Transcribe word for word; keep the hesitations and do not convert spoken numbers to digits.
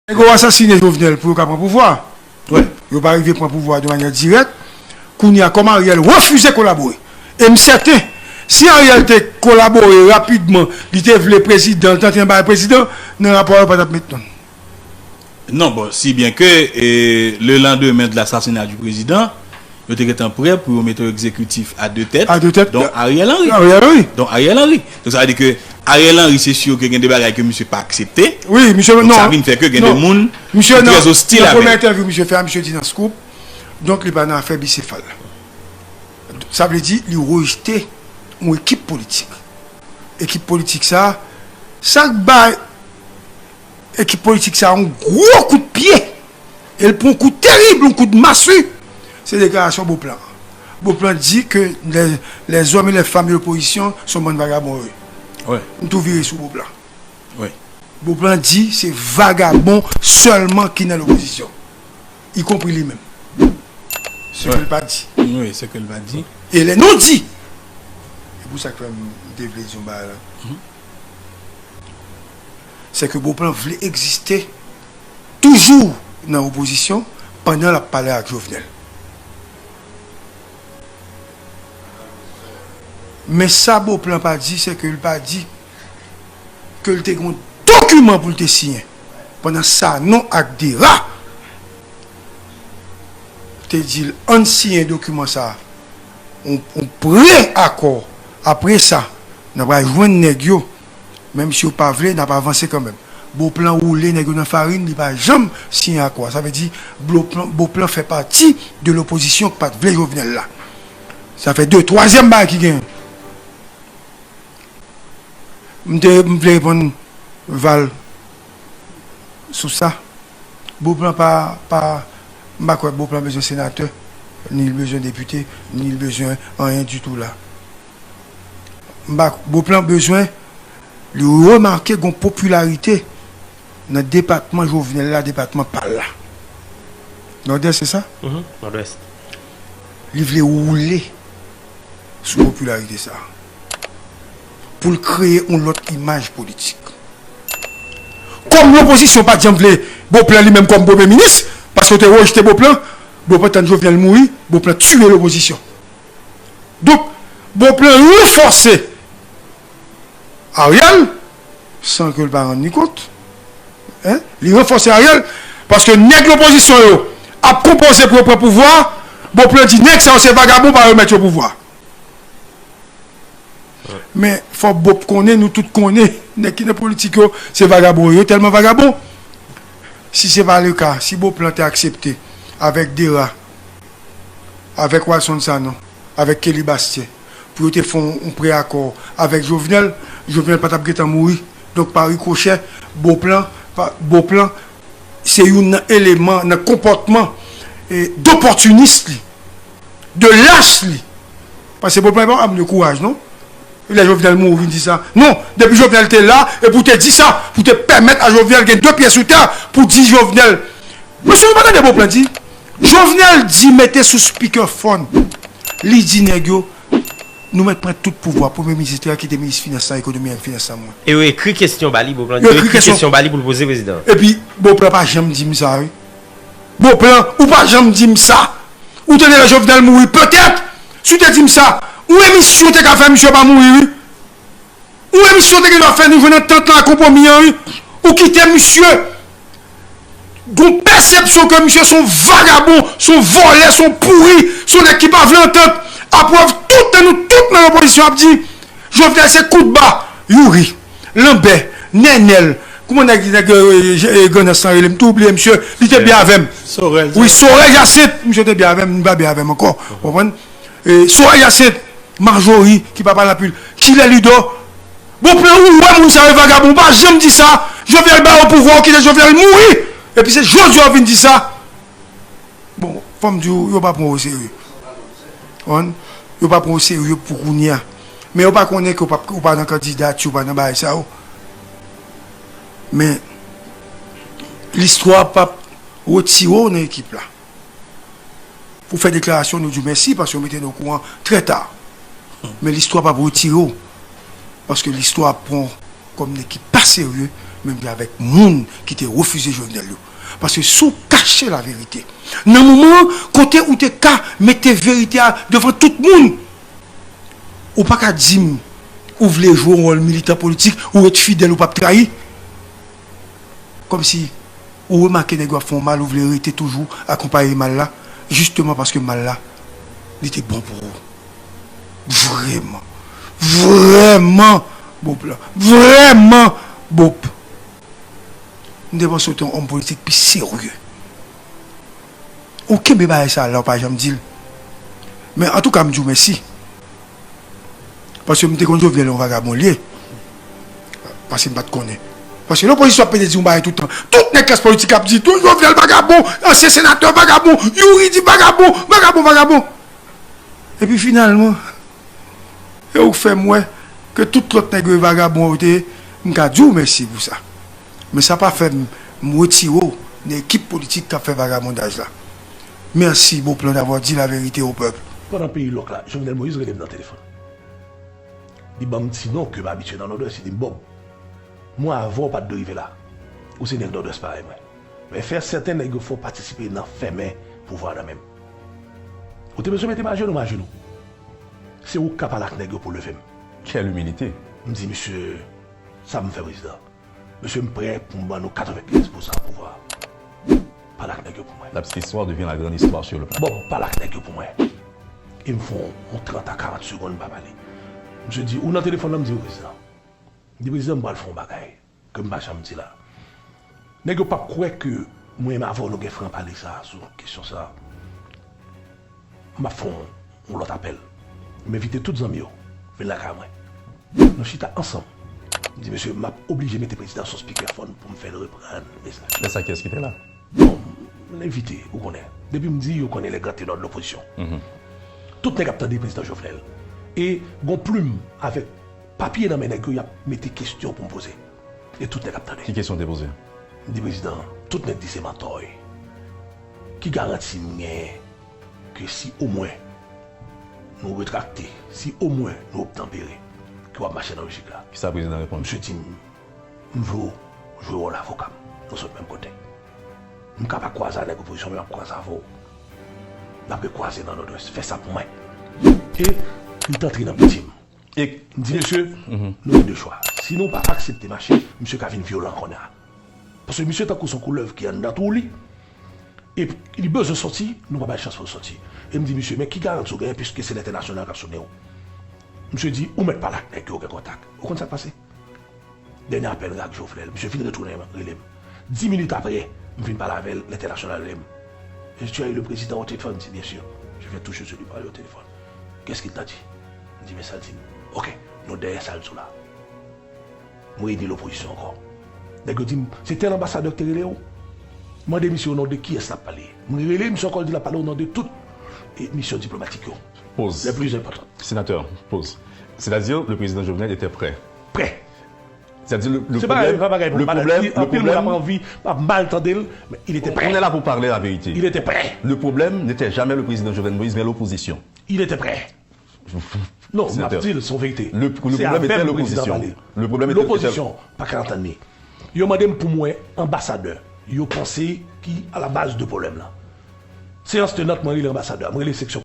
Nèg yo asasinen Jovenel pou yo ka pran pouvwa. Wi. Yo pa rive pran pouvwa de manyè dirèk. Kounye a, kòm Ariel refize kolabore. E m sèten, si Ariel te kolabore rapidman, li te vle prezidan, li te antre nan bagay prezidan, nan rapò a yo pa t ap met non. Non, bon, si bien que eh, le lendemain de l'assassinat du président, yo te gentan prè pou yo mete yon egzekitif a de tèt. A de tèt. Donk Ariel Henry. Ariel Henry. Donk Ariel Henry. Donk sa vle di ke Ariel Henry se si ke gen de bagay ke misye pa aksepte. Wi, misye Donk non. Sa vin fè ke gen de Non. Moun Misye ki nan, trè ostil nan premyè avè. Entèvyou misye fè a, misye di nan Scoop. Donk li pa nan afè bisefal. Sa vle di li rejte yon ekip politik. Ekip politik sa, sa k bay ekip politik sa yon gwo kout pye. E l pran yon kout terib, yon kout masi. Se deklarasyon Beauplan. Beauplan di ke les, les hommes et les femmes de l'opposition sont bann vagabon yo. Wi, M tou vire sou Beauplan. wi. Beauplan di se vagabon sèlman ki nan lopozisyon. Ikonpri li menm. Se ke l pa di. Wi, se ke l pa di. E lè nou di, e pou sa k fè m te vle di yon bagay la. Se ke Beauplan vle egziste toujou nan opozisyon pandan l ap pale ak Jovenel. Men sa Beauplan pa di, se ke l pa di ke l te gen yon dokiman pou l te siyen. Pandan Sanon ak Dera te di l ann siyen dokiman sa, yon, yon pre-akò. Apre sa, n ap al jwenn nèg yo. Menm si yo pa vle, n ap avanse kanmenm. Beauplan woule nèg yo nan farin, li pa janm siyen akò a. Sa vle di, Beauplan, Beauplan fè pati de lopozisyon k pa t vle Jovenel la. Sa fè de, twazyèm bagay ki genyen. M te, m vle reponn Val sou sa. Beauplan pa, pa, m pa kwè Beauplan bezwen senatè, ni l bezwen depite, ni l bezwen anyen ditou la. M pa, Beauplan bezwen li remake gon popilarite nan depatman Jovenel la, depatman pa l la. Nòdès, se sa? Mhm, Nòdwès. Li vle woule sou popilarite sa a. Pou l kreye yon lòt imaj politik. Kòm lopozisyon pa t janm vle Beauplan li menm kòm premye minis, paske yo te rejte Beauplan, Beauplan tann Jovenel mouri, Beauplan tiye lopozisyon. Donk, Beauplan ranfòse Ariel, san ke l pa rann li kont. Hein? Li ranfòse Ariel, paske nèg lopozisyon yo ap konpoze pou yo pran pouvwa, Beauplan di nèg sa yo se vagabon, pa remèt yo pouvwa. Men, fò Bop konnen, nou tout konnen, nèg ki nan politik yo, se vagabon yo, yo tèlman vagabon. Si se pa le ka, si Beauplan te aksepte avèk Dera, avèk Walson Sanon, avèk Kelly Bastien, pou yo te fè yon, yon pre-akò avèk Jovenel, Jovenel pa t ap gentan mouri. Donk, pa ricochè, Beauplan, pa, Beauplan, se youn nan eleman, nan konpòtman, eh, dopòtinis li, de lach li. Paske Beauplan pa moun de kouraj, non? Lè Jovenel mouri, vin di sa. Non, depi Jovenel te la, e pou te di sa, pou te pèmèt a Jovenel gen de pye sou tè, pou di Jovenel. Mesye, nou pa tande Beauplan di. Jovenel di mete sou speakerphone. Li di nèg yo, nou mèt pran tout pouvwa. Premye minis te kite minis finans lan, ekonomi ak finans lan mwen. E yo ekri kesyon ba li, Beauplan. Yo ekri kesyon ba li pou l poze prezidan. Epi, Beauplan pa janm di m sa, wi. Beauplan, ou pa janm di m sa. Ou tande lè Jovenel mouri, petèt, si w te di m sa, yon emisyon te ka fè misye pa mouri, wi. Yon emisyon te gen dwa fè nou jwenn antant lan ak konpwomi an, wi. Ou kite misye gon pèsepsyon ke misye se yon vagabon, se yon vòlè, se yon pouri, se yon nèg ki pa vle antant. Aprèv tout tan nou tout nan lopozisyon ap di, Jovenel se koutba, Youri, Lanbè, Nènèl, kouman nèg, nèg eh, eh, Grandans lan rele, m tou bliye misye, li te byen avè m. Wi, Sorèl Jacinthe, misye te byen avè m, li pa byen avè m ankò. Ou konprann? Eh, Sorèl Jacinthe, Marjorie, ki pa pale anpil, Kilè Ludo. Bon, plan ou wè moun sa yo vagabon, ou pa janm di sa. Jovenel ba yo pouvwa, ou kite Jovenel mouri. Epi se jodi a w vin di sa. Bon, fò m di w, yo pa pran w oserye. Konprann? Yo pa pran w oserye pou kounye a. Men yo pa konnen ke w pa, ou pa nan kandidati, ou pa nan bagay sa yo. Men, listwa p ap retire w nan ekip la. Pou fè deklarasyon, nou di w mèsi, paske yo mete nou okouran trè ta. Men listwa p ap retire w. Paske listwa ap pran w kòm nèg ki pa serye, menm jan avèk moun ki te refize Jovenel yo. Paske si w kache laverite, nan moman an, kote ou te ka mete verite a devan tout moun, ou pa ka di m ou vle jwe yon wòl militan politik, ou ret fidèl, ou p ap trayi. Kòmsi ou remake nèg yo ap fè w mal, ou vle rete toujou akonpaye mal la, jisteman paske mal la, li te bon pou ou. Vrèman, vrèman, Bob la, vrèman, Bob. M te panse w te yon òm politik pi serye. Ou kenbe bagay sa la, ou pa janm di l. Men antouka, m di w mèsi. Paske m te konn Jovenel yon vagabon li ye. Paske m pa t konnen. Paske lè opozisyon ap pede di yon bagay tout tan. Tout nèg klas politik ap di, tout Jovenel vagabon, ansyen senatè vagabon, Youri di vagabon, vagabon, vagabon. Epi finalman, e ou k fè m wè ke tout lòt nèg yo e vagabon yo te ye, m ka di w mèsi pou sa. Men sa pa fè m, m retire w nan ekip politik k ap fè vagabondaj la. Merci Beauplan d'avoir dit la vérité au peuple. Pandan peyi lòk la, Jovenel Moïse rele m nan telefòn. Li ban m ti non ke m abitye nan Nòdwès, li di m, Bob, mwen avè w pa t dwe rive la. Ou se nèg Nòdwès parèy mwen. Men fè sèten nèg yo fè w patisipe nan fèmen pouvwa nan men m. Ou te bezwen mete m ajenou, m ajenou. Se ou k ka pale ak nèg yo pou leve m. Quelle humilité! M di, mesye, sa m fè, prezidan? Mesye, m prè pou m ban nou katrevennkenz pousan pouvwa a. Pale ak nèg yo pou mwen. La petite histoire devient la grande histoire sur le plateau. Bon, pale ak nèg yo pou mwen. E m fè yon trant a karant segonn, m pa pale. Misye di, ou nan telefòn nan? M di, wi, prezidan. M di, prezidan, m pral fè yon bagay ke m pa janm di la. Nèg yo p ap kwè ke mwen menm avè w nou gen franpale sa a sou kesyon sa a. M ap fè yon, yon lòt apèl. M envite tout zanmi yo vin lakay mwen. Nou chita ansanm. M di, mesye, m ap oblije mete prezidan sou spikèfòn pou m fè l reprann mesaj. Men sa kiyès ki te la? Bon, m envite, ou konnen. Depi m di, yo konnen les grands ténors de l'opposition. Tout nèg ap tande prezidan Jovenel. E gon plim avèk papye nan men nèg yo, y ap mete kesyon pou m poze. E tout nèg ap tande. Ki kesyon w te poze? M di, prezidan, tout nèg di se mantò w ye. Ki garanti m genyen ke si omwen nou retrakte, si omwen nou obtanpere, ke w ap mache nan lojik la? Kisa prezidan reponn? Misye di m, m vle w jwe wòl avoka m. Nou sot menm kote. M ka pa kwaze ak nèg opozisyon, men m ap kwaze avè w. N ap rekwaze nan Nòdwès. Fè sa pou mwen. E m t antre nan mitin. E m di, mesye, nou gen de chwa. Si nou pa aksepte mache, misye ka vin vyolan kounye a. Paske misye tankou se yon koulèv ki anndan twou li. E li bezwen soti, nou pa bay chans pou l soti. E m di, misye, men ki garanti w genyen, piske se lentènasyonal k ap sonnen w? Misye di, ou mèt pale ak nèg yo, ou gen kontak. Ou konn sa k pase? Dènye apèl ak Jovenel, misye vin retounen rele m. Dis minit apre, m vin pale avè l, lentènasyonal rele m. Est-ce que tu as eu le président au téléphone? M di, bien sûr. Je viens tout juste de lui parler au téléphone. Qu'est-ce qu'il t'a dit? M di, men sa l di m. Ok, nou dèyè sa l di w la. M reyini lopozisyon ankò. Nèg yo di m, se tèl anbasadè k te rele w? M mande misye o non de kiyès l ap pale. M rele misye ankò, l di l ap pale o non de tout, e, misyon diplomatik yo. Pause. Les plus importantes. Sénateur, pause. C'est-à-dire, le président Jovenel était prêt. Prè. C'est-à-dire, le, le Se pa, problème, se pa bagay pou le pale. Problème, Li, le anpil moun ap problème, anvi, ap mal tande l, men il était prêt. On est là pour parler la vérité. Il était prêt. Le problème n'était jamais le président Jovenel Moïse, mais l'opposition. Il était prêt. Non, m ap Sénateur, di l, se yon verite. Le, le Se problème avè était m prezidan l'opposition. Pale. Le problème était, était Lopozisyon pa ka antann li. Yo mande m pou m wè anbasadè yo panse ki a la baz de pwoblèm lan. Seyans tenant, mwen rele anbasadè a, mwen rele seksyon